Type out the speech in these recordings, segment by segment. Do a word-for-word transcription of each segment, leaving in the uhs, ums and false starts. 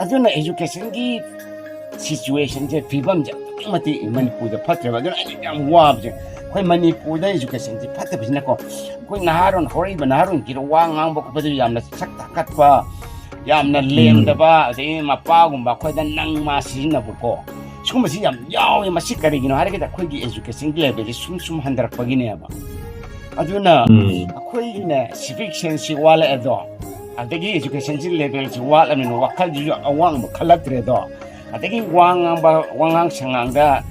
ꯑꯗꯨꯅ educationꯒꯤ situationꯁꯦ, ꯐꯤꯕꯝꯁꯦ ꯑꯗꯨꯛꯀꯤ ꯃꯇꯤꯛ ꯃꯅꯤꯄꯨꯔꯗ ꯐꯠꯇ꯭ꯔꯦꯕ꯫ ꯑꯗꯨꯅ ꯑꯩꯅ ꯌꯥꯝ ꯋꯥꯕꯁꯦ, ꯑꯩꯈꯣꯏ ꯃꯅꯤꯄꯨꯔꯗ educationꯁꯦ ꯐꯠꯇꯕꯁꯤꯅꯀꯣ, ꯑꯩꯈꯣꯏ ꯅꯍꯥꯔꯣꯟ, ꯍꯧꯔꯛꯏꯕ ꯅꯍꯥꯔꯣꯟꯒꯤꯗ ꯋꯥ ꯉꯥꯡꯕ ꯈꯣꯠꯄꯗ ꯌꯥꯝꯅ ꯁꯛ ꯇꯥꯈꯠꯄ, ꯌꯥꯝꯅ ꯎꯝ꯫ ꯂꯦꯝꯗꯕ, ꯑꯗꯒꯤ ꯃꯄꯥꯒꯨꯝꯕ ꯑꯩꯈꯣꯏꯗ "ꯅꯪ" "ꯃꯥ" ꯁꯤꯖꯤꯟꯅꯕꯀꯣ, ꯁꯤꯒꯨꯝꯕꯁꯤ ꯌꯥꯝ ꯌꯥꯎꯋꯦ꯫ ꯃꯁꯤ ꯀꯔꯤꯒꯤꯅꯣ ꯍꯥꯏꯔꯒꯗꯤ ꯑꯩꯈꯣꯏꯒꯤ educationꯒꯤ levelꯁꯦ ꯁꯨꯝ ꯁꯨꯝ ꯍꯟꯊꯔꯛꯄꯒꯤꯅꯦꯕ꯫ ꯑꯗꯨꯅ ꯎꯝ꯫ ꯑꯩꯈꯣꯏꯒꯤꯅꯦ, civic senseꯁꯤ ꯋꯥꯠꯂꯛꯑꯦꯗꯣ, ꯑꯗꯒꯤ educationꯁꯤ levelꯁꯤ ꯋꯥꯠꯂꯕꯅꯤꯅ ꯋꯥꯈꯜꯁꯤꯁꯨ ꯑꯋꯥꯡꯕ ꯈꯜꯂꯛꯇ꯭ꯔꯦꯗꯣ, ꯑꯗꯒꯤ ꯋꯥ ꯉꯥꯡꯕ, ꯋꯥꯉꯥꯡ ꯁꯉꯥꯡꯗ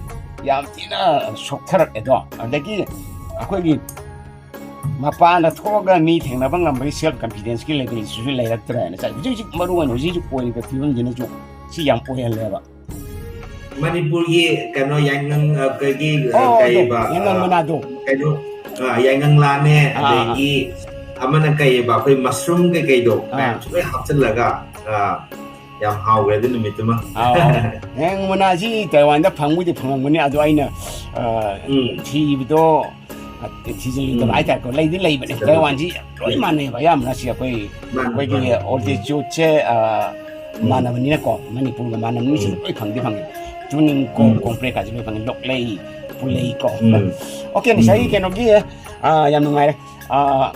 ꯌꯥꯝ ꯊꯤꯅ ꯁꯣꯛꯊꯔꯛꯑꯦꯗꯣ, ꯑꯗꯒꯤ ꯑꯩꯈꯣꯏꯒꯤ ꯃꯄꯥꯟꯗ ꯊꯣꯛꯑꯒ ꯃꯤ ꯊꯦꯡꯅꯕ ꯉꯝꯕꯒꯤ self confidenceꯀꯤ levelꯁꯤꯁꯨ ꯂꯩꯔꯛꯇ꯭ꯔꯦꯅ ꯆꯥꯏ꯫ ꯍꯧꯖꯤꯛ ꯍꯧꯖꯤꯛ ꯃꯔꯨ ꯑꯣꯏꯅ ꯍꯧꯖꯤꯛ ꯍꯧꯖꯤꯛ ꯑꯣꯏꯔꯤꯕ ꯐꯤꯕꯝꯁꯤꯅꯁꯨ ꯁꯤ ꯌꯥꯝ ꯑꯣꯏꯍꯜꯂꯦꯕ꯫ ꯃꯅꯤꯄꯨꯔꯒꯤ ꯀꯩꯅꯣ ꯌꯥꯏꯉꯪ, ꯑ, ꯀꯩꯒꯤ, ꯑ, ꯑꯣ, ꯑꯗꯣ, ꯀꯩꯕ, ꯌꯥꯏꯉꯪ ꯑ, ꯃꯅꯥꯗꯣ꯫ ꯀꯩꯅꯣ, ꯑ, ꯌꯥꯏꯉꯪ ꯂꯥꯅꯦ, ꯑꯥ, ꯑꯥ, ꯑꯥ꯫ ꯑꯗꯒꯤ ꯑꯃꯅ ꯀꯩꯕ, ꯑꯩꯈꯣꯏ mushroom ꯀꯩꯀꯩꯗꯣ ꯑꯥ꯫ ꯃꯌꯥꯝꯁꯨ ꯂꯣꯏ ꯍꯥꯞꯆꯤꯜꯂꯒ, ꯑ, ꯌꯥꯝ ꯍꯥꯎꯋꯦ ꯑꯗꯨ ꯅꯨꯃꯤꯠꯇꯨꯃ꯫ ꯑꯥ, ꯑꯥ꯫ ꯌꯥꯏꯉꯪ ꯃꯅꯥꯁꯤ ꯇꯥꯏꯋꯥꯟꯗ ꯐꯪꯕꯨꯗꯤ ꯐꯪꯉꯝꯒꯅꯤ, ꯑꯗꯣ ꯑꯩꯅ, ꯑ, ꯎꯝ꯫ ꯊꯤꯕꯗꯣ, ꯑ, ꯊꯤꯖꯤꯜꯂꯨꯗꯕ ꯎꯝ꯫ ꯍꯥꯏꯇꯥꯔꯦꯀꯣ꯫ ꯂꯩꯗꯤ ꯂꯩꯕꯅꯦ꯫ ꯊꯤꯖꯤꯜꯂꯨ꯫ ꯇꯥꯏꯋꯥꯟꯁꯤ ꯂꯣꯏ ꯎꯝ꯫ ꯃꯥꯟꯅꯩꯕ, ꯑꯌꯥꯝꯕꯅ ꯁꯤ ꯑꯩꯈꯣꯏ, ꯃꯥꯅꯦ, ꯑꯩꯈꯣꯏꯒꯤ ꯃꯥꯅꯦ꯫ Altitudeꯁꯦ, ꯑ, ꯎꯝ꯫ ꯃꯥꯟꯅꯕꯅꯤꯅꯀꯣ, ꯃꯅꯤꯄꯨꯔꯒ ꯃꯥꯟꯅꯕꯅꯤꯅ ꯁꯤꯗ ꯎꯝ꯫ ꯂꯣꯏ ꯐꯪꯗꯤ ꯐꯪꯉꯦ꯫ ꯆꯨꯅꯤꯡꯀꯣꯛ, ꯎꯝ꯫ ꯀꯣꯝꯄ꯭ꯔꯦꯛꯀꯥꯁꯦ ꯂꯣꯏ ꯐꯪꯉꯦ, ꯂꯣꯛꯂꯩ, ꯄꯨꯂꯩ ꯀꯣ꯫ ꯎꯝ꯫ Okay, ꯉꯁꯥꯏꯒꯤ ꯎꯝ꯫ ꯀꯩꯅꯣꯒꯤ, ꯑ, ꯌꯥꯝ ꯅꯨꯡꯉꯥꯏꯔꯦ꯫ ꯑ,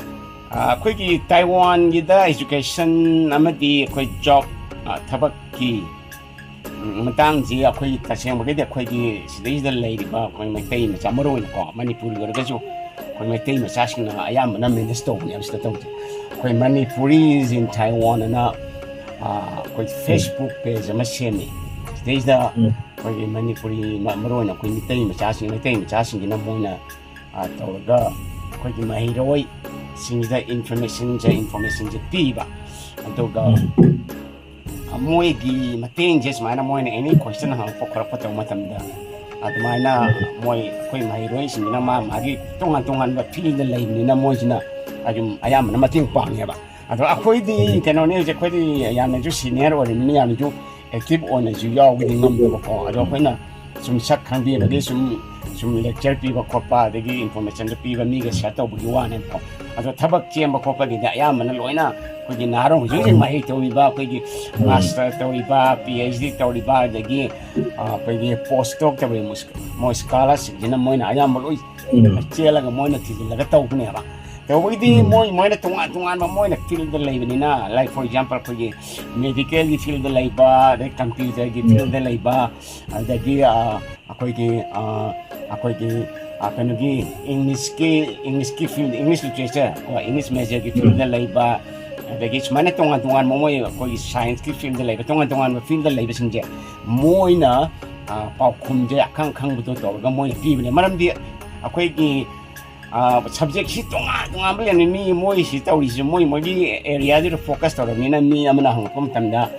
ꯑ, ꯑꯩꯈꯣꯏꯒꯤ ꯇꯥꯏꯋꯥꯟꯒꯤꯗ education ꯑꯃꯗꯤ ꯑꯩꯈꯣꯏ job, ꯑ, ꯊꯕꯛꯀꯤ, ꯎꯝ, ꯃꯇꯥꯡꯁꯤ ꯑꯩꯈꯣꯏ ꯇꯁꯦꯡꯕꯒꯤꯗꯤ ꯑꯩꯈꯣꯏꯒꯤ ꯁꯤꯗꯩꯁꯤꯗ ꯂꯩꯔꯤꯕ ꯑꯩꯈꯣꯏ ꯃꯩꯇꯩ ꯃꯆꯥ, ꯃꯔꯨ ꯑꯣꯏꯅꯀꯣ, ꯃꯅꯤꯄꯨꯔꯒꯤ ꯑꯣꯏꯔꯒꯁꯨ ꯑꯩꯈꯣꯏ ꯃꯩꯇꯩ ꯃꯆꯥꯁꯤꯡꯅ ꯑꯌꯥꯝꯕꯅ manage ꯇꯧꯕꯅꯦꯕ ꯁꯤꯗ ꯇꯧꯕꯁꯦ꯫ ꯑꯩꯈꯣꯏ Manipuris in Taiwan ꯑꯅ, ꯑ, ꯑꯩꯈꯣꯏ ꯎꯝ꯫ Facebook page ꯑꯃ ꯁꯦꯝꯃꯤ꯫ ꯁꯤꯗꯩꯁꯤꯗ ꯎꯝ꯫ ꯑꯩꯈꯣꯏꯒꯤ ꯃꯅꯤꯄꯨꯔꯤ ꯃ-, ꯃꯔꯨ ꯑꯣꯏꯅ ꯑꯩꯈꯣꯏ ꯃꯤꯇꯩ ꯃꯆꯥꯁꯤꯡ, ꯃꯩꯇꯩ ꯃꯆꯥꯁꯤꯡꯁꯤꯅ ꯃꯣꯏꯅ, ꯑ, ꯇꯧꯔꯒ ꯑꯩꯈꯣꯏꯒꯤ ꯃꯍꯩꯔꯣꯏꯁꯤꯡꯁꯤꯗ informationꯁꯦ, informationꯁꯦ ꯄꯤꯕ꯫ ꯑꯗꯨꯒ ꯎꯝ꯫ ꯃꯣꯏꯒꯤ ꯃꯇꯦꯡꯁꯦ ꯁꯨꯃꯥꯏꯅ ꯃꯣꯏꯅ any question ꯍꯪꯉꯛꯄ ꯈꯣꯠꯂꯛꯄ ꯇꯧꯕ ꯃꯇꯝꯗ ꯑꯗꯨꯃꯥꯏꯅ ꯎꯝ꯫ ꯃꯣꯏ ꯑꯩꯈꯣꯏ ꯃꯍꯩꯔꯣꯏꯁꯤꯡꯁꯤꯅ ꯃꯥ ꯃꯥꯒꯤ ꯇꯣꯉꯥꯟ ꯇꯣꯉꯥꯟꯕ fieldꯗ ꯂꯩꯕꯅꯤꯅ ꯃꯣꯏꯁꯤꯅ ꯑꯗꯨꯝ ꯑꯌꯥꯝꯕꯅ ꯃꯇꯦꯡ ꯄꯥꯡꯉꯦꯕ꯫ ꯑꯗꯣ ꯑꯩꯈꯣꯏꯗꯤ ꯎꯝ꯫ ꯀꯩꯅꯣꯅꯤ, ꯍꯧꯖꯤꯛ ꯑꯩꯈꯣꯏꯗꯤ ꯌꯥꯝꯅꯁꯨ senior ꯑꯣꯏꯔꯤꯕꯅꯤꯅ ꯌꯥꯝꯅꯁꯨ active ꯑꯣꯏꯅꯁꯨ ꯌꯥꯎꯕꯗꯤ ꯉꯝꯗꯕꯀꯣ꯫ ꯑꯗꯣ ꯑꯩꯈꯣꯏꯅ ꯁꯨꯝ ꯁꯛ ꯈꯪꯕꯤꯕꯒꯤ ꯁꯨꯝ ꯁꯨꯝ lecture ꯄꯤꯕ ꯈꯣꯠꯄ, ꯑꯗꯒꯤ informationꯗꯣ ꯄꯤꯕ, ꯃꯤꯒ share ꯇꯧꯕꯒꯤ ꯋꯥꯅꯦꯕꯀꯣ꯫ ꯑꯗꯣ ꯊꯕꯛ ꯆꯦꯟꯕ ꯈꯣꯠꯄꯒꯤꯗꯤ ꯑꯌꯥꯝꯕꯅ ꯂꯣꯏꯅ ꯑꯩꯈꯣꯏꯒꯤ ꯅꯍꯥꯔꯣꯜ ꯍꯧꯖꯤꯛ ꯍꯧꯖꯤꯛ ꯎꯝ꯫ ꯃꯍꯩ ꯇꯧꯔꯤꯕ, ꯑꯩꯈꯣꯏꯒꯤ ꯎꯝ꯫ Master ꯇꯧꯔꯤꯕ, PhD ꯇꯧꯔꯤꯕ, ꯑꯗꯒꯤ, ꯑ, ꯑꯩꯈꯣꯏꯒꯤ post doc ꯇꯧꯔꯤꯕ ꯃꯣꯏ, ꯃꯣꯏ scholarꯁꯤꯡꯁꯤꯅ ꯃꯣꯏꯅ ꯑꯌꯥꯝꯕ ꯂꯣꯏ ꯎꯝ꯫ ꯆꯦꯜꯂꯒ ꯃꯣꯏꯅ ꯊꯤꯖꯤꯜꯂꯒ ꯇꯧꯕꯅꯦꯕ꯫ ꯇꯧꯕꯒꯤꯗꯤ ꯎꯝ꯫ ꯃꯣꯏ, ꯃꯣꯏꯅ ꯇꯣꯉꯥꯟ ꯇꯣꯉꯥꯟꯕ ꯃꯣꯏꯅ fieldꯗ ꯂꯩꯕꯅꯤꯅ, like for example ꯑꯩꯈꯣꯏꯒꯤ medicalꯒꯤ fieldꯗ ꯂꯩꯕ, ꯑꯗꯩ computerꯒꯤ ꯎꯝ꯫ fieldꯗ ꯂꯩꯕ, ꯑꯗꯒꯤ, ꯑ, ꯑꯩꯈꯣꯏꯒꯤ, ꯑ, ꯑꯩꯈꯣꯏꯒꯤ, ꯑ, ꯀꯩꯅꯣꯒꯤ Englishꯀꯤ, Englishꯀꯤ field, English literature ꯀꯣ, English majorꯒꯤ ꯎꯝ꯫ fieldꯗ ꯂꯩꯕ, ꯑꯗꯒꯤ ꯁꯨꯃꯥꯏꯅ ꯇꯣꯉꯥꯟ ꯇꯣꯉꯥꯟꯕ ꯃꯣꯏ ꯑꯩꯈꯣꯏꯒꯤ scienceꯀꯤ fieldꯗ ꯂꯩꯕ, ꯇꯣꯉꯥꯟ ꯇꯣꯉꯥꯟꯕ fieldꯗ ꯂꯩꯕꯁꯤꯡꯁꯦ ꯃꯣꯏꯅ, ꯑ, ꯄꯥꯎꯈꯨꯝꯁꯦ ꯑꯈꯪ ꯑꯈꯪꯕꯗꯣ ꯇꯧꯔꯒ ꯃꯣꯏꯅ ꯄꯤꯕꯅꯦ꯫ ꯃꯔꯝꯗꯤ ꯑꯩꯈꯣꯏꯒꯤ ꯑ, subjectꯁꯤ ꯇꯣꯉꯥꯟ ꯇꯣꯉꯥꯟꯕ ꯂꯩꯔꯝꯃꯤ꯫ ꯃꯤ ꯃꯣꯏꯁꯤ ꯇꯧꯔꯤꯁꯤ ꯃꯣꯏ ꯃꯣꯏꯒꯤ areaꯗꯨꯗ focus ꯇꯧꯔꯕꯅꯤꯅ ꯃꯤ ꯑꯃꯅ ꯍꯪꯉꯛꯄ ꯃꯇꯝꯗ,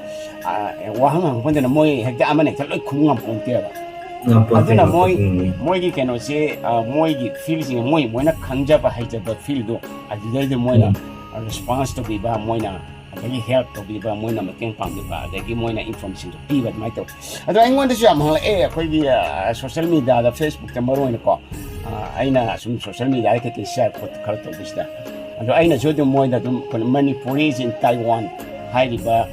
ꯑ, ꯋꯥꯍꯪ ꯍꯪꯉꯛꯄ ꯃꯇꯝꯗ ꯃꯣꯏ ꯍꯦꯛꯇ ꯑꯃꯅ ꯍꯦꯛꯇ ꯂꯣꯏ ꯈꯨꯝ ꯉꯝꯄꯣꯟꯇꯦꯕ꯫ ꯉꯝꯄꯣꯟꯇꯦ, ꯑꯗꯨꯅ ꯉꯝꯄꯣꯟꯇꯦ꯫ ꯃꯣꯏ, ꯎꯝ꯫ ꯃꯣꯏꯒꯤ ꯀꯩꯅꯣꯁꯦ, ꯑ, ꯃꯣꯏꯒꯤ fieldꯁꯤꯡ ꯃꯣꯏ ꯃꯣꯏꯅ ꯈꯪꯖꯕ ꯍꯩꯖꯕ fieldꯗꯣ ꯑꯗꯨꯗꯩꯗ ꯃꯣꯏꯅ ꯎꯝ꯫ response ꯇꯧꯕꯤꯕ, ꯃꯣꯏꯅ ꯑꯗꯒꯤ help ꯇꯧꯕꯤꯕ, ꯃꯣꯏꯅ ꯃꯇꯦꯡ ꯄꯥꯡꯕꯤꯕ, ꯑꯗꯒꯤ ꯃꯣꯏꯅ informationꯗꯣ ꯄꯤꯕ ꯑꯗꯨꯃꯥꯏꯅ ꯇꯧꯋꯤ꯫ ꯑꯗꯣ ꯑꯩꯉꯣꯟꯗꯁꯨ ꯌꯥꯝ ꯍꯪꯂꯛꯑꯦ ꯑꯩꯈꯣꯏꯒꯤ, ꯑ, social mediaꯗ, Facebookꯇ ꯃꯔꯨ ꯑꯣꯏꯅꯀꯣ꯫ ꯑ, ꯑꯩꯅ ꯁꯨꯝ social mediaꯗ ꯀꯩꯀꯩ share ꯈꯣꯠ ꯈꯔ ꯇꯧꯕꯁꯤꯗ꯫ ꯑꯗꯣ ꯑꯩꯅꯁꯨ ꯑꯗꯨꯝ ꯃꯣꯏꯗ ꯑꯗꯨꯝ ꯑꯩꯈꯣꯏꯅ Manipuris in Taiwan ꯍꯥꯏꯔꯤꯕ,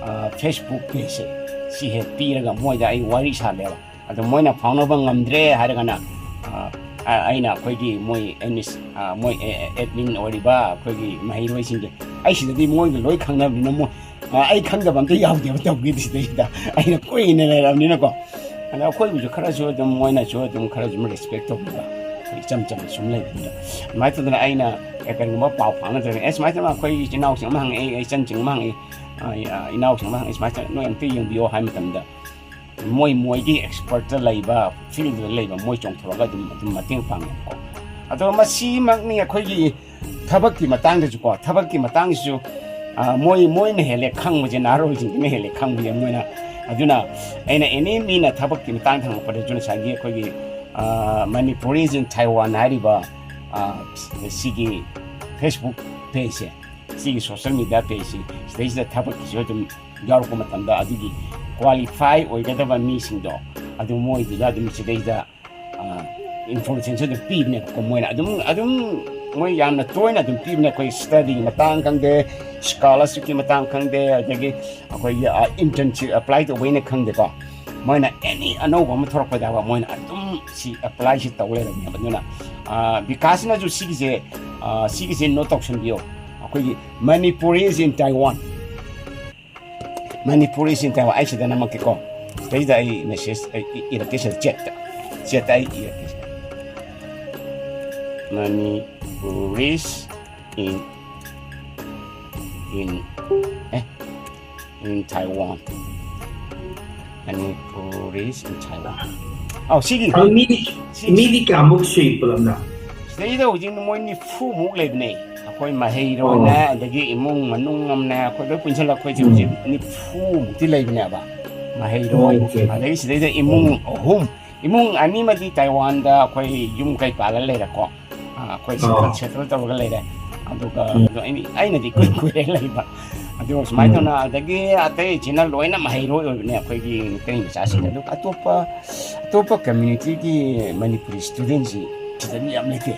ꯑ, Facebook pageꯁꯦ ꯁꯤ ꯍꯦꯛ ꯄꯤꯔꯒ ꯃꯣꯏꯗ ꯑꯩ ꯋꯥꯔꯤ ꯁꯥꯒꯦꯕ꯫ ꯑꯗꯣ ꯃꯣꯏꯅ ꯐꯥꯎꯅꯕ ꯉꯝꯗ꯭ꯔꯦ ꯍꯥꯏꯔꯒꯅ, ꯑ, ꯑ, ꯑꯩꯅ ꯑꯩꯈꯣꯏꯒꯤ ꯃꯣꯏ admis-, ꯑ, ꯃꯣꯏ, ꯑꯦ, ꯑꯦ, admin ꯑꯣꯏꯔꯤꯕ ꯑꯩꯈꯣꯏꯒꯤ ꯃꯍꯩꯔꯣꯏꯁꯤꯡꯁꯦ, ꯑꯩ ꯁꯤꯗꯗꯤ ꯃꯣꯏꯒ ꯂꯣꯏ ꯈꯪꯅꯕꯅꯤꯅ ꯃꯣꯏ, ꯑ, ꯑꯩ ꯈꯪꯗꯕ ꯑꯝꯇ ꯌꯥꯎꯗꯦꯕ ꯇꯧꯒꯦꯗꯤ ꯁꯤꯗꯩꯁꯤꯗ꯫ ꯑꯩꯅ ꯀꯨꯏꯅ ꯂꯩꯔꯕꯅꯤꯅꯀꯣ꯫ ꯑꯗ ꯑꯩꯈꯣꯏꯕꯨꯁꯨ ꯈꯔꯁꯨ ꯑꯗꯨꯝ ꯃꯣꯏꯅꯁꯨ ꯑꯗꯨꯝ ꯈꯔꯁꯨ ꯑꯗꯨꯝ respect ꯇꯧꯕꯤꯕ, ꯑꯩꯈꯣꯏ ꯏꯆꯝ ꯆꯝꯅ ꯁꯨꯝ ꯂꯩꯕꯗꯨꯗ꯫ ꯑꯗꯨꯃꯥꯏꯅ ꯇꯧꯗꯅ ꯑꯩꯅ, ꯑꯦ, ꯀꯔꯤꯒꯨꯝꯕ ꯄꯥꯎ ꯐꯥꯎꯅꯗ꯭ꯔꯒ, "ꯑꯦ, ꯁꯨꯃꯥꯏꯅ ꯇꯧꯗꯅ ꯑꯩꯈꯣꯏ ꯏꯆꯤꯟ ꯏꯅꯥꯎꯁꯤꯡ ꯑꯃ ꯍꯪꯉꯛꯑꯦ, ꯑꯩ ꯏꯆꯟꯁꯤꯡ ꯑꯃ ꯍꯪꯉꯛꯑꯦ, ꯑ, ꯑ, ꯏꯅꯥꯎꯁꯤꯡ ꯑꯃ ꯍꯪꯉꯛꯑꯦ, ꯁꯨꯃꯥꯏꯅ ꯇꯧꯗꯅ ꯅꯣꯏ ꯑꯝꯇ ꯌꯦꯡꯕꯤꯌꯣ" ꯍꯥꯏ ꯃꯇꯝꯗ, ꯃꯣꯏ ꯃꯣꯏꯒꯤ expertꯇ ꯂꯩꯕ, fieldꯇ ꯂꯩꯕ ꯃꯣꯏ ꯆꯣꯡꯊꯣꯔꯛꯑꯒ ꯑꯗꯨꯝ, ꯑꯗꯨꯝ ꯃꯇꯦꯡ ꯄꯥꯡꯉꯦꯕꯀꯣ꯫ ꯑꯗꯣ ꯃꯁꯤꯃꯛꯅꯤ ꯑꯩꯈꯣꯏꯒꯤ ꯊꯕꯛꯀꯤ ꯃꯇꯥꯡꯗꯁꯨꯀꯣ, ꯊꯕꯛꯀꯤ ꯃꯇꯥꯡꯁꯤꯁꯨ, ꯑ, ꯃꯣꯏ, ꯃꯣꯏꯅ ꯍꯦꯜꯂꯦ ꯈꯪꯕꯁꯦ, ꯅꯍꯥꯔꯣꯜꯁꯤꯡꯁꯤꯅ ꯍꯦꯜꯂꯦ ꯈꯪꯕꯁꯦ ꯃꯣꯏꯅ꯫ ꯑꯗꯨꯅ ꯑꯩꯅ any ꯃꯤꯅ ꯊꯕꯛꯀꯤ ꯃꯇꯥꯡꯗ ꯍꯪꯉꯛꯄꯗꯁꯨ ꯉꯁꯥꯏꯒꯤ ꯑꯩꯈꯣꯏꯒꯤ, ꯑ, Manipuris in Taiwan ꯍꯥꯏꯔꯤꯕ, ꯑ, ꯁꯤꯒꯤ Facebook pageꯁꯦ, ꯁꯤꯒꯤ social media pageꯁꯤ, ꯁꯤꯗꯩꯁꯤꯗ ꯊꯕꯛꯀꯤꯁꯨ ꯑꯗꯨꯝ ꯌꯥꯎꯔꯛꯄ ꯃꯇꯝꯗ ꯑꯗꯨꯒꯤ qualify ꯑꯣꯏꯒꯗꯕ ꯃꯤꯁꯤꯡꯗꯣ ꯑꯗꯨ ꯃꯣꯏꯗꯨꯗ ꯑꯗꯨꯝ ꯁꯤꯗꯩꯗ, ꯏꯟꯐꯣꯔꯃꯦꯁꯟꯁꯨ ꯑꯗꯨꯝ ꯄꯤꯕꯅꯦꯕꯀꯣ꯫ ꯃꯣꯏꯅ ꯑꯗꯨꯝ ꯑꯗꯨꯝ ꯃꯣꯏ ꯌꯥꯝꯅ ꯇꯣꯏꯅ ꯑꯗꯨꯝ ꯄꯤꯕꯅꯦ꯫ ꯑꯩꯈꯣꯏ ꯁ꯭ꯇꯗꯤꯒꯤ ꯃꯇꯥꯡ ꯈꯪꯗꯦ, ꯁ꯭ꯀꯣꯂꯔꯁꯤꯞꯀꯤ ꯃꯇꯥꯡ ꯈꯪꯗꯦ, ꯑꯗꯒꯤ ꯑꯩꯈꯣꯏꯒꯤ ꯏꯟꯇꯔꯟꯁꯤꯞ ꯑꯦꯄ꯭ꯂꯥꯏ ꯇꯧꯕꯩꯅ ꯈꯪꯗꯦꯀꯣ, ꯃꯣꯏꯅ ꯑꯦꯅꯤ ꯑꯅꯧꯕ ꯑꯃ ꯊꯣꯛꯂꯛꯄꯗ ꯃꯣꯏꯅ ꯑꯗꯨꯝ ꯁꯤ ꯑꯦꯄ꯭ꯂꯥꯏꯁꯤ ꯇꯧ ꯂꯩꯔꯕꯅꯦꯕ꯫ ꯑꯗꯨꯅ ꯕꯤꯀꯥꯁꯅꯁꯨ ꯁꯤꯒꯤꯁꯦ, ꯁꯤꯒꯤꯁꯦ ꯅꯣꯠ ꯇꯧꯁꯟꯕꯤꯌꯣ꯫ ꯑꯩꯈꯣꯏꯒꯤ Manipuris in Taiwan, Manipuris in Taiwan, ꯑꯩ ꯁꯤꯗ ꯅꯝꯃꯛꯀꯦꯀꯣ꯫ ꯁꯤꯗꯩꯗ ꯑꯩ ꯃꯦꯁꯦꯖ ꯑꯩ ꯏ- ꯏꯔꯛꯀꯦ ꯁꯤꯗ ꯆꯦꯠꯇ꯫ ꯆꯦꯠꯇ ꯑꯩ ꯏꯔꯛꯀꯦ ꯁꯤꯗ꯫ Manipuris in, in, A, in Taiwan. Manipuris in Taiwan. ꯑꯧ, ꯁꯤꯒꯤ ꯑꯗꯣ ꯃꯤꯗꯤ ꯁꯤ- ꯃꯤꯗꯤ ꯀꯌꯥꯃꯨꯛ ꯁꯨꯏ ꯄꯨꯂꯞꯅ? ꯁꯤꯗꯩꯗ ꯍꯧꯖꯤꯛ ꯃꯣꯏ ꯅꯤꯐꯨꯃꯨꯛ ꯂꯩꯕꯅꯦ꯫ ꯑꯩꯈꯣꯏ ꯃꯍꯩꯔꯣꯏꯅꯦ, ꯑꯣ꯫ ꯑꯗꯒꯤ ꯏꯃꯨꯡ ꯃꯅꯨꯡ ꯑꯃꯅꯦ, ꯑꯩꯈꯣꯏ ꯂꯣꯏ ꯄꯨꯟꯁꯤꯜꯂꯒ ꯑꯩꯈꯣꯏꯁꯦ ꯍꯧꯖꯤꯛ ꯎꯝ꯫ ꯅꯤꯐꯨꯃꯨꯛꯇꯤ ꯂꯩꯕꯅꯦꯕ꯫ ꯃꯍꯩꯔꯣꯏ, ꯑꯣꯀꯦ꯫ ꯑꯗꯒꯤ ꯁꯤꯗꯩꯗ ꯏꯃꯨꯡ ꯑꯍꯨꯝ, ꯏꯃꯨꯡ ꯑꯅꯤꯃꯗꯤ ꯇꯥꯏꯋꯥꯟꯗ ꯑꯩꯈꯣꯏ ꯌꯨꯝ ꯀꯩ ꯄꯥꯜꯂ ꯂꯩꯔꯦꯀꯣ꯫ ꯑꯩꯈꯣꯏ ꯁꯦꯇꯜ ꯑꯥ꯫ ꯁꯦꯇꯜ ꯇꯧꯔꯒ ꯂꯩꯔꯦ꯫ ꯑꯗꯨꯒ ꯎꯝ꯫ ꯑꯗꯣ ꯑꯩꯅ ꯑꯩꯅꯗꯤ ꯀꯨꯏ ꯀꯨꯏꯔꯦ ꯂꯩꯕ꯫ ꯑꯗꯨ ꯁꯨꯃꯥꯏꯅ ꯎꯝ꯫ ꯇꯧꯅ ꯑꯗꯒꯤ ꯑꯇꯩ ꯏꯆꯤꯟꯅ ꯂꯣꯏꯅ ꯃꯍꯩꯔꯣꯏ ꯑꯣꯏꯕꯅꯦ ꯑꯩꯈꯣꯏꯒꯤ ꯃꯩꯇꯩ ꯃꯆꯥꯁꯤꯡ꯫ ꯎꯝ꯫ ꯑꯗꯨꯒ ꯑꯇꯣꯞꯄ ꯑꯇꯣꯞꯄ ꯀꯝꯃ꯭ꯌꯨꯅꯤꯇꯤꯒꯤ ꯃꯅꯤꯄꯨꯔꯤ ꯁ꯭ꯇꯨꯗꯦꯟꯁꯤꯡ ꯁꯤꯗ ꯃꯤ ꯌꯥꯝ ꯂꯩꯇꯦ꯫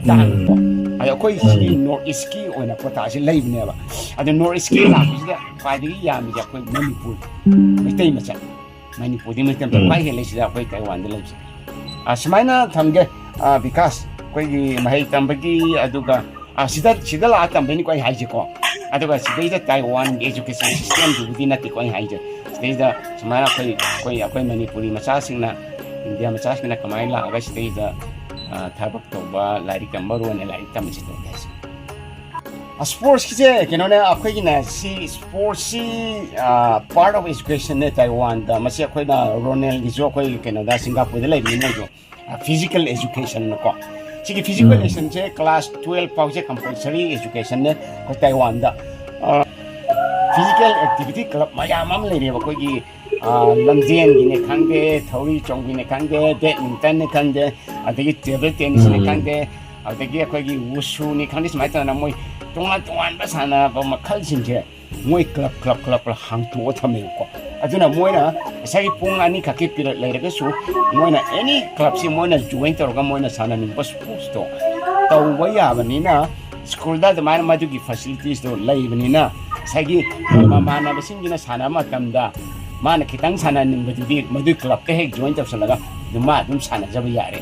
ꯎꯝ꯫ ꯇꯥꯡꯕ꯫ ꯑꯗꯣ ꯑꯩꯈꯣꯏ ꯁꯤꯒꯤ ꯎꯝ꯫ ꯅꯣꯔꯠ ꯏꯁꯀꯤ ꯑꯣꯏꯅ ꯀꯣꯇꯥꯁꯤ ꯂꯩꯕꯅꯦꯕ꯫ ꯑꯗꯣ ꯅꯣꯔꯠ ꯏꯁꯀꯤ ꯂꯥꯛꯄꯁꯤꯗ ꯈ꯭ꯋꯥꯏꯗꯒꯤ ꯌꯥꯝꯃꯤꯁꯦ ꯑꯩꯈꯣꯏ ꯃꯅꯤꯄꯨꯔ ꯃꯩꯇꯩ ꯃꯆꯥ꯫ ꯃꯅꯤꯄꯨꯔꯗꯤ ꯃꯩꯇꯩ ꯃꯆꯥ ꯎꯝ꯫ ꯈ꯭ꯋꯥꯏ ꯍꯦꯜꯂꯦ ꯁꯤꯗ ꯑꯩꯈꯣꯏ ꯇꯥꯏꯋꯥꯟꯗ ꯂꯩꯕꯁꯦ꯫ ꯑ, ꯁꯨꯃꯥꯏꯅ ꯊꯝꯒꯦ, ꯑ, ꯕꯤꯀꯥꯁ, ꯑꯩꯈꯣꯏꯒꯤ ꯃꯍꯩ ꯇꯝꯕꯒꯤ, ꯑꯗꯨꯒ, ꯑ, ꯁꯤꯗ, ꯁꯤꯗ ꯂꯥꯛꯑ ꯇꯝꯕꯩꯅꯤꯀꯣ ꯑꯩ ꯍꯥꯏꯁꯦꯀꯣ꯫ ꯑꯗꯨꯒ ꯁꯤꯗꯩꯗ ꯇꯥꯏꯋꯥꯟꯒꯤ education systemꯗꯨꯕꯨꯗꯤ ꯅꯠꯇꯦꯀꯣ ꯑꯩ ꯍꯥꯏꯁꯦ꯫ ꯁꯤꯗꯩꯗ ꯁꯨꯃꯥꯏꯅ ꯑꯩꯈꯣꯏ, ꯑꯩꯈꯣꯏ, ꯑꯩꯈꯣꯏ ꯃꯅꯤꯄꯨꯔꯤ ꯃꯆꯥꯁꯤꯡꯅ, ꯏꯟꯗꯤꯌꯥ ꯃꯆꯥꯁꯤꯡꯅ ꯀꯃꯥꯏꯅ ꯂꯥꯛꯑꯒ ꯁꯤꯗꯩꯗ, ꯑ, ꯊꯕꯛ ꯇꯧꯕ, ꯂꯥꯏꯔꯤꯛ ꯇꯝꯕ, ꯃꯔꯨ ꯑꯣꯏꯅ ꯂꯥꯏꯔꯤꯛ ꯇꯝꯕꯁꯤ ꯇꯧꯒꯦ ꯍꯥꯏꯁꯦ꯫ ꯁ꯭ꯄꯣꯔꯠꯁꯀꯤꯁꯦ ꯀꯩꯅꯣꯅꯦ, ꯑꯩꯈꯣꯏꯒꯤꯅꯦ, ꯁꯤ ꯁ꯭ꯄꯣꯔꯠꯁꯁꯤ, ꯑ, part of educationꯅꯦ ꯇꯥꯏꯋꯥꯟꯗ꯫ ꯃꯁꯤ ꯑꯩꯈꯣꯏꯅ ꯔꯣꯅꯦꯜꯒꯤꯁꯨ ꯑꯩꯈꯣꯏ ꯀꯩꯅꯣꯗ, ꯁꯤꯡꯒꯥꯄꯨꯔꯗ ꯂꯩꯕꯅꯤ ꯃꯣꯏꯁꯨ꯫ ꯑ, physical educationꯅꯀꯣ꯫ ꯁꯤꯒꯤ physical ꯎꯝ꯫ educationꯁꯦ class twelve ꯐꯥꯎꯁꯦ compulsory educationꯅꯦ ꯑꯩꯈꯣꯏ ꯇꯥꯏꯋꯥꯟꯗ꯫ ꯑ, physical activity club ꯃꯌꯥꯝ ꯑꯃ ꯂꯩꯔꯦꯕ ꯑꯩꯈꯣꯏꯒꯤ, ꯑ, ꯂꯝꯖꯦꯟꯒꯤꯅꯦ ꯈꯪꯗꯦ, ꯊꯧꯔꯤ ꯆꯣꯡꯕꯤꯅꯦ ꯈꯪꯗꯦ, badmintonꯅꯦ ꯈꯪꯗꯦ, ꯑꯗꯒꯤ table tennisꯅꯦ ꯎꯝ꯫ ꯈꯪꯗꯦ, ꯑꯗꯒꯤ ꯑꯩꯈꯣꯏꯒꯤ ꯋꯨꯁꯨꯅꯦ ꯈꯪꯗꯦ, ꯁꯨꯃꯥꯏꯅ ꯇꯧꯗꯅ ꯃꯣꯏ ꯇꯣꯉꯥꯟ ꯇꯣꯉꯥꯟꯕ ꯁꯥꯟꯅꯕ ꯃꯈꯜꯁꯤꯡꯁꯦ ꯃꯣꯏ club, club, club, club ꯍꯥꯡꯇꯣꯛꯑ ꯊꯝꯃꯦꯕꯀꯣ꯫ ꯑꯗꯨꯅ ꯃꯣꯏꯅ ꯉꯁꯥꯏꯒꯤ ꯄꯨꯡ ꯑꯅꯤꯈꯛꯀꯤ ꯄꯤꯔꯛ ꯂꯩꯔꯒꯁꯨ, ꯃꯣꯏꯅ ꯑꯦꯅꯤ ꯀ꯭ꯂꯕꯁꯤ ꯃꯣꯏꯅ ꯖꯣꯏꯟ ꯇꯧꯔꯒ ꯃꯣꯏꯅ ꯁꯥꯟꯅꯅꯤꯡꯕ ꯁ꯭ꯄꯣꯔꯠꯁꯇꯣ ꯇꯧꯕ ꯌꯥꯕꯅꯤꯅ, ꯁ꯭ꯀꯨꯜꯗ ꯑꯗꯨꯃꯥꯏꯅ ꯃꯗꯨꯒꯤ ꯐꯦꯁꯤꯂꯤꯇꯤꯁꯇꯣ ꯂꯩꯕꯅꯤꯅ, ꯉꯁꯥꯏꯒꯤ ꯎꯝ꯫ ꯃꯃꯥꯟꯅꯕꯁꯤꯡꯗꯨꯅ ꯁꯥꯟꯅꯕ ꯃꯇꯝꯗ ꯃꯥꯅ ꯈꯤꯇꯪ ꯁꯥꯟꯅꯅꯤꯡꯕꯗꯨꯗꯤ ꯃꯗꯨꯒꯤ ꯀ꯭ꯂꯕꯇ ꯍꯦꯛ ꯖꯣꯏꯟ ꯇꯧꯁꯜꯂꯒ ꯑꯗꯨꯝ ꯃꯥ ꯑꯗꯨꯝ ꯁꯥꯟꯅꯖꯕ ꯌꯥꯔꯦ꯫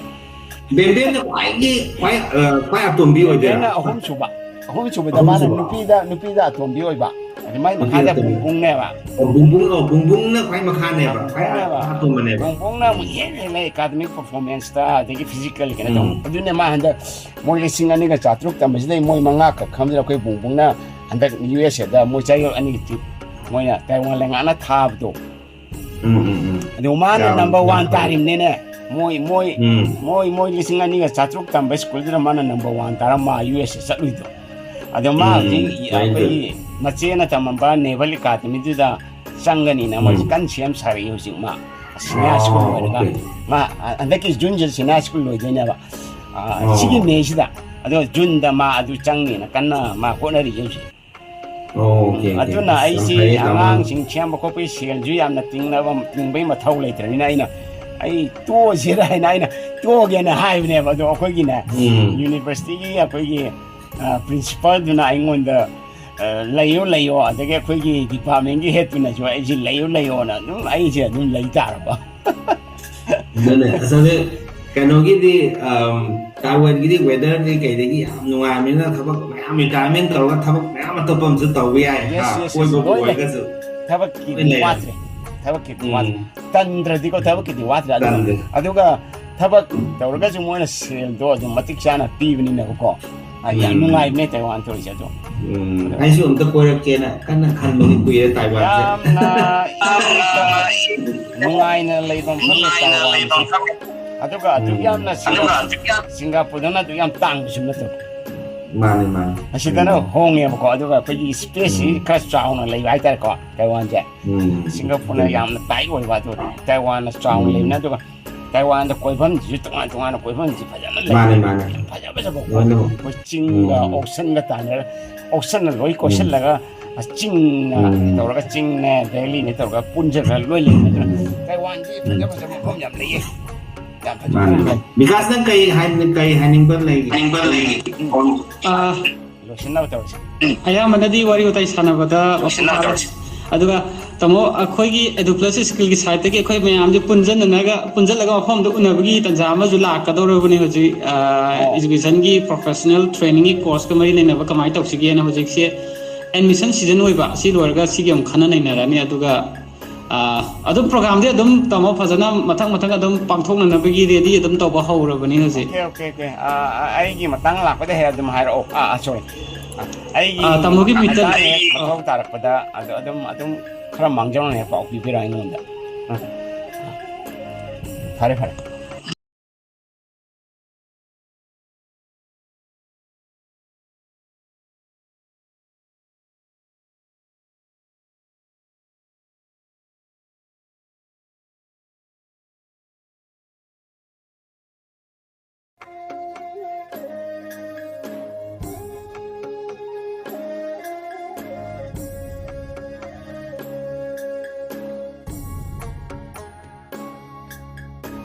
ꯕꯦꯝꯕꯦꯝꯅ ꯈ꯭ꯋꯥꯏꯒꯤ ꯈ꯭ꯋꯥꯏ, ꯑ, ꯈ꯭ꯋꯥꯏ ꯑꯇꯣꯝꯕꯤ ꯑꯣꯏꯗꯣꯏꯔꯥ? ꯕꯦꯝꯕꯦꯝꯅ ꯑꯍꯨꯝꯁꯨꯕ, ꯑꯍꯨꯝꯁꯨꯕꯗ ꯃꯥꯅ ꯑꯍꯨꯝꯁꯨꯕ꯫ ꯅꯨꯄꯤꯗ, ꯅꯨꯄꯤꯗ ꯑꯇꯣꯝꯕꯤ ꯑꯣꯏꯕ꯫ ꯑꯗꯨ ꯃꯥꯏ ꯅꯨꯄꯤ ꯃꯈꯥꯗ ꯑꯇꯣꯝꯕꯤ꯫ ꯕꯨꯡꯕꯨꯡꯅꯦꯕ꯫ ꯑꯣ, ꯕꯨꯡꯕꯨꯡ, ꯑꯣ, ꯕꯨꯡꯕꯨꯡꯅ ꯈ꯭ꯋꯥꯏ ꯃꯈꯥꯅꯦꯕ, ꯈ꯭ꯋꯥꯏ ꯕꯨꯡꯕꯨꯡꯅꯦꯕ꯫ ꯑꯇꯣꯝꯕꯅꯦꯕ꯫ ꯕꯨꯡꯕꯨꯡꯅ ꯑꯃꯨꯛ ꯎꯝ꯫ ꯍꯦꯟꯅ ꯍꯦꯜꯂꯦ ꯑꯦꯀꯥꯗꯃꯤꯛ ꯄꯔꯐꯣꯔꯃꯦꯟꯁꯇ, ꯑꯗꯒꯤ ꯐꯤꯖꯤꯀꯦꯜ ꯀꯩꯅꯣ ꯇꯧꯕ꯫ ꯎꯝ꯫ ꯑꯗꯨꯅ ꯃꯥ ꯍꯟꯗꯛ ꯃꯣꯏ ꯂꯤꯁꯤꯡ ꯑꯅꯤꯒ ꯆꯥꯇ꯭ꯔꯨꯛ ꯇꯝꯕꯁꯤꯗꯩ ꯃꯣꯏ ꯃꯉꯥ ꯈꯛ ꯈꯟꯕꯗ ꯑꯩꯈꯣꯏ ꯕꯨꯡꯕꯨꯡꯅ ꯍꯟꯗꯛ ꯌꯨ ꯑꯦꯁ ꯑꯦꯗ ꯃꯣꯏ ꯆꯌꯣꯜ ꯑꯅꯤꯒꯤ ꯇ꯭ꯔꯤꯞ ꯃꯣꯏꯅ ꯇꯥꯏꯋꯥꯟ ꯂꯩꯉꯥꯛꯅ ꯊꯥꯕꯗꯣ꯫ ꯎꯝ, ꯎꯝ, ꯎꯝ꯫ ꯑꯗꯨ ꯃꯥꯅ ꯌꯥꯝ, ꯅꯝꯕꯔ ꯌꯥꯝ ꯋꯥꯟ ꯐꯔꯦ꯫ ꯇꯥꯔꯤꯕꯅꯤꯅꯦ꯫ ꯃꯣꯏ, ꯃꯣꯏ, ꯎꯝ꯫ ꯃꯣꯏ, ꯃꯣꯏ ꯂꯤꯁꯤꯡ ꯑꯅꯤꯒ ꯆꯥꯇ꯭ꯔꯨꯛ ꯇꯝꯕ ꯁ꯭ꯀꯨꯜꯗꯨꯗ ꯃꯥꯅ ꯅꯝꯕꯔ ꯋꯥꯟ ꯇꯥꯔ ꯃꯥ ꯌꯨ ꯑꯦꯁ ꯑꯦ ꯆꯠꯂꯨꯏꯗꯣ꯫ ꯑꯗꯣ ꯃꯥ ꯎꯝ, ꯍꯧꯖꯤꯛ ꯎꯝ, very good꯫ ꯑꯩꯈꯣꯏꯒꯤ ꯃꯆꯦꯅ ꯇꯝꯃꯝꯕ ꯅꯦꯚꯜ ꯑꯦꯀꯥꯗꯃꯤꯗꯨꯗ ꯆꯪꯒꯅꯤꯅ ꯃꯣꯏꯁꯦ ꯎꯝ꯫ ꯀꯟꯅ ꯁꯦꯝ ꯁꯥꯔꯛꯏ ꯍꯧꯖꯤꯛ ꯃꯥ꯫ ꯁꯤꯅꯤꯌꯥ ꯁ꯭ꯀꯨꯜ ꯑꯣ, ꯂꯣꯏꯔꯒ꯫ ꯑꯣꯀꯦ꯫ ꯃꯥ, ꯑ, ꯍꯟꯗꯛꯀꯤ ꯖꯨꯟꯁꯤꯗ ꯁꯤꯅꯤꯌꯥ ꯁ꯭ꯀꯨꯜ ꯂꯣꯏꯗꯣꯏꯅꯦꯕ꯫ ꯑ, ꯑꯣ꯫ ꯁꯤꯒꯤ ꯃꯦꯁꯤꯗ꯫ ꯑꯗꯣ ꯖꯨꯟꯗ ꯃꯥ ꯑꯗꯨ ꯆꯪꯅꯤꯅ ꯀꯟꯅ ꯃꯥ ꯍꯣꯠꯅꯔꯤ ꯍꯧꯖꯤꯛ꯫ Okay, okay. ꯑꯗꯨꯅ ꯑꯁ, ꯌꯥꯝ ꯑꯩꯁꯤ ꯐꯩꯌꯦ, ꯇꯥꯃꯣ꯫ ꯑꯉꯥꯡꯁꯤꯡ ꯁꯦꯝꯕ ꯈꯣꯠꯄꯒꯤ ꯁꯦꯜꯁꯨ ꯌꯥꯝꯅ ꯇꯤꯡꯅꯕ, ꯇꯤꯡꯕꯒꯤ ꯃꯊꯧ ꯂꯩꯇ꯭ꯔꯕꯅꯤꯅ ꯑꯩꯅ, "ꯑꯩ ꯇꯣꯛꯑꯁꯤꯔ?" ꯍꯥꯏꯅ ꯑꯩꯅ ꯇꯣꯛꯑꯒꯦꯅ ꯍꯥꯏꯕꯅꯦꯕ꯫ ꯑꯗꯣ ꯑꯩꯈꯣꯏꯒꯤꯅꯦ, ꯎꯝ꯫ ꯌꯨꯅꯤꯚꯔꯁꯤꯇꯤꯒꯤ ꯑꯩꯈꯣꯏꯒꯤ, ꯑ, ꯄ꯭ꯔꯤꯟꯁꯤꯄꯥꯜꯗꯨꯅ ꯑꯩꯉꯣꯟꯗ, ꯑ, "ꯂꯩꯌꯨ, ꯂꯩꯌꯣ", ꯑꯗꯒꯤ ꯑꯩꯈꯣꯏꯒꯤ ꯗꯤꯄꯥꯔꯠꯃꯦꯟꯒꯤ ꯍꯦꯠꯇꯨꯅꯁꯨ ꯑꯩꯁꯦ "ꯂꯩꯌꯨ, ꯂꯩꯌꯣꯅ" ꯑꯗꯨꯝ ꯑꯩꯁꯦ ꯑꯗꯨꯝ ꯂꯩ ꯇꯥꯔꯕ꯫ ꯑꯗꯨꯅꯦ, ꯑꯁ, ꯑꯗꯨ ꯀꯩꯅꯣꯒꯤꯗꯤ, ꯑꯝ, ꯇꯥꯏꯋꯥꯟꯒꯤꯗꯤ ꯋꯦꯗꯔꯗꯤ ꯀꯩꯗꯒꯤ ꯌꯥꯝ ꯅꯨꯡꯉꯥꯏꯕꯅꯤꯅ ꯊꯕꯛ ꯃꯌꯥꯝ, ꯔꯤꯇꯥꯌꯔꯃꯦꯟ ꯇꯧꯔꯒ ꯊꯕꯛ ꯃꯌꯥꯝ ꯑꯇꯣꯞꯄ ꯑꯃꯁꯨ ꯇꯧꯕ ꯌꯥꯏ, ꯌꯦꯁ, ꯍꯥ? ꯌꯦꯁ, ꯌꯦꯁ, ꯀꯣꯏꯕꯕꯨ ꯂꯣꯏ ꯂꯩ꯫ ꯑꯣꯏꯔꯒꯁꯨ꯫ ꯊꯕꯛꯀꯤꯗꯤ ꯂꯣꯏ ꯂꯩꯔꯦ꯫ ꯋꯥꯠꯇ꯭ꯔꯦ꯫ ꯊꯕꯛꯀꯤꯗꯤ ꯎꯝ꯫ ꯋꯥꯠꯇ꯭ꯔꯦ꯫ ꯇꯟꯗ꯭ꯔꯗꯤꯀꯣ ꯊꯕꯛꯀꯤꯗꯤ ꯋꯥꯠꯇ꯭ꯔꯦ꯫ ꯑꯗꯨꯒ, ꯇꯟꯗ꯭ꯔꯦ꯫ ꯑꯗꯨꯒ ꯊꯕꯛ ꯇꯧꯔꯒꯁꯨ ꯃꯣꯏꯅ ꯁꯦꯜꯗꯣ ꯑꯗꯨꯝ ꯃꯇꯤꯛ ꯆꯥꯅ ꯄꯤꯕꯅꯤꯅꯀꯣ꯫ ꯑ, ꯌꯥꯝ ꯎꯝ꯫ ꯅꯨꯡꯉꯥꯏꯕꯅꯦ ꯇꯥꯏꯋꯥꯟ ꯇꯧꯔꯤꯁꯦ ꯑꯗꯣ꯫ ꯎꯝ꯫ ꯑꯗꯣ ꯑꯩꯁꯨ ꯑꯝꯇ ꯀꯣꯏꯔꯛꯀꯦꯅ ꯀꯟꯅ ꯈꯟꯕꯅꯤ, ꯀꯨꯏꯔꯦ ꯇꯥꯏꯋꯥꯟꯁꯦ꯫ ꯌꯥꯝꯅ ꯏꯪ ꯇꯞꯅ ꯅꯨꯡꯉꯥꯏꯅ ꯂꯩꯕ ꯃꯐꯝꯅꯤ ꯇꯥꯏꯋꯥꯟꯁꯦ꯫ ꯑꯗꯨꯒ ꯑꯗꯨꯛ ꯎꯝ꯫ ꯌꯥꯝꯅ ꯁꯤꯡꯒꯥ-, ꯁꯤꯡꯒꯥꯄꯨꯔꯗꯅ ꯑꯗꯨꯛ ꯌꯥꯝ ꯇꯥꯡꯕꯁꯨ ꯅꯠꯇꯕ꯫ ꯃꯥꯅꯦ, ꯃꯥꯅꯦ꯫ ꯑꯁꯤꯗꯅ ꯎꯝ꯫ ꯍꯣꯡꯉꯦꯕꯀꯣ, ꯑꯗꯨꯒ ꯑꯩꯈꯣꯏꯒꯤ ꯁ꯭ꯄꯦꯁꯁꯤ ꯎꯝ꯫ ꯈꯔ ꯆꯥꯎꯅ ꯂꯩꯕ ꯍꯥꯏꯇꯥꯔꯦꯀꯣ, ꯇꯥꯏꯋꯥꯟꯁꯦ꯫ ꯎꯝ꯫ ꯁꯤꯡꯒꯥꯄꯨꯔꯅ ꯎꯝ꯫ ꯌꯥꯝꯅ ꯇꯥꯏꯠ ꯑꯣꯏꯕ, ꯑꯗꯨ ꯇꯥꯏꯋꯥꯟꯅ ꯆꯥꯎꯅ ꯎꯝ꯫ ꯂꯩꯕꯅꯦ꯫ ꯑꯗꯨꯒ ꯇꯥꯏꯋꯥꯟꯗ ꯀꯣꯏꯐꯝꯁꯤꯁꯨ ꯇꯣꯉꯥꯟ ꯇꯣꯉꯥꯟꯅ ꯀꯣꯏꯐꯝꯁꯤ ꯐꯖꯅ ꯂꯩ꯫ ꯃꯥꯅꯦ, ꯃꯥꯅꯦ꯫ ꯐꯖ ꯐꯖꯕ ꯂꯣꯏꯅꯃꯛ꯫ ꯑꯩꯈꯣꯏ ꯆꯤꯡꯒ ꯎꯝ꯫ ꯑꯣꯁꯟꯒ ꯇꯥꯟꯅꯔ, ꯑꯣꯁꯟꯅ ꯂꯣꯏ ꯎꯝ꯫ ꯀꯣꯏꯁꯤꯜꯂꯒ ꯑꯁ, ꯆꯤꯡꯅ ꯎꯝ꯫ ꯇꯧꯔꯒ, ꯆꯤꯡꯅꯦ, ꯚꯦꯂꯤꯅꯦ ꯇꯧꯔꯒ ꯄꯨꯟꯁꯤꯜꯂꯒ ꯂꯣꯏ ꯂꯩꯔꯦ꯫ ꯑꯗꯨꯅ ꯇꯥꯏꯋꯥꯟꯁꯤ ꯐꯖ ꯐꯖꯕ ꯃꯐꯝ ꯌꯥꯝ ꯂꯩꯌꯦ꯫ ꯌꯥꯝ ꯐꯖꯕ ꯃꯥꯅꯦ꯫ ꯃꯐꯝ ꯂꯩ꯫ ꯕꯤꯀꯥꯁ, ꯅꯪ ꯀꯩ ꯍꯥꯏ-, ꯀꯩ ꯍꯥꯏꯅꯤꯡꯕ ꯂꯩꯒꯦ? ꯑꯥ, ꯂꯣꯏꯁꯤꯟꯅꯕ ꯇꯧꯔꯁꯤ꯫ ꯑꯌꯥꯝꯕꯅꯗꯤ ꯋꯥꯔꯤ ꯋꯥꯇꯥꯏ ꯁꯥꯟꯅꯕꯗ ꯃꯄꯨꯡ ꯐꯥꯔꯦ꯫ ꯑꯗꯨꯒ ꯇꯥꯃꯣ, ꯑꯩꯈꯣꯏꯒꯤ Edu Plus Skill ꯒꯤ side ꯇꯒꯤ ꯑꯩꯈꯣꯏ ꯃꯌꯥꯝꯁꯦ ꯄꯨꯟꯖꯟꯅꯔꯒ, ꯄꯨꯟꯖꯜꯂꯒ ꯃꯐꯝꯗ ꯎꯅꯕꯒꯤ ꯇꯥꯟꯖꯥ ꯑꯃꯁꯨ ꯂꯥꯛꯀꯗꯧꯔꯕꯅꯤ ꯍꯧꯖꯤꯛ꯫ ꯑꯥ, ꯑꯣ꯫ Education ꯒꯤ professional training ꯒꯤ course ꯀ ꯃꯔꯤ ꯂꯩꯅꯕ ꯀꯃꯥꯏꯅ ꯇꯧꯁꯤꯒꯦꯅ ꯍꯧꯖꯤꯛꯁꯦ admission season ꯑꯣꯏꯕ, ꯁꯤ ꯂꯣꯏꯔꯒ ꯁꯤꯒꯤ ꯑꯃꯨꯛ ꯈꯟꯅ ꯅꯩꯅꯔꯅꯤ꯫ ꯑꯗꯨꯒ, ꯑꯥ, ꯑꯗꯨꯝ program ꯗꯤ ꯑꯗꯨꯝ ꯇꯥꯃꯣ ꯐꯖꯅ ꯃꯊꯪ ꯃꯊꯪ ꯑꯗꯨꯝ ꯄꯥꯡꯊꯣꯛꯅꯅꯕꯒꯤ ready ꯑꯗꯨꯝ ꯇꯧꯕ ꯍꯧꯔꯕꯅꯤ ꯍꯧꯖꯤꯛ꯫ Okay, okay, okay. ꯑꯥ, ꯑꯥ, ꯑꯩꯒꯤ ꯃꯇꯥꯡ ꯂꯥꯛꯄꯗ ꯍꯦꯛ ꯑꯗꯨꯝ ꯍꯥꯏꯔꯛꯑꯣ꯫ ꯑꯥ, ꯑꯥ, sorry. ꯑꯥ, ꯑꯩꯒꯤ ꯑꯥ, ꯇꯥꯃꯣꯒꯤ ꯃꯤꯠꯇ ꯃꯇꯥꯡ ꯂꯩ꯫ ꯍꯦꯛ ꯃꯊꯧ ꯇꯥꯔꯛꯄꯗ ꯑꯗꯨ ꯑꯗꯨꯝ, ꯑꯗꯨꯝ ꯈꯔ ꯃꯥꯡꯖꯧꯅꯅ ꯍꯦꯛ ꯄꯥꯎ ꯄꯤꯕꯤꯔꯛꯑꯣ ꯑꯩꯉꯣꯟꯗ꯫ ꯑꯥ꯫ ꯐꯔꯦ, ꯐꯔꯦ꯫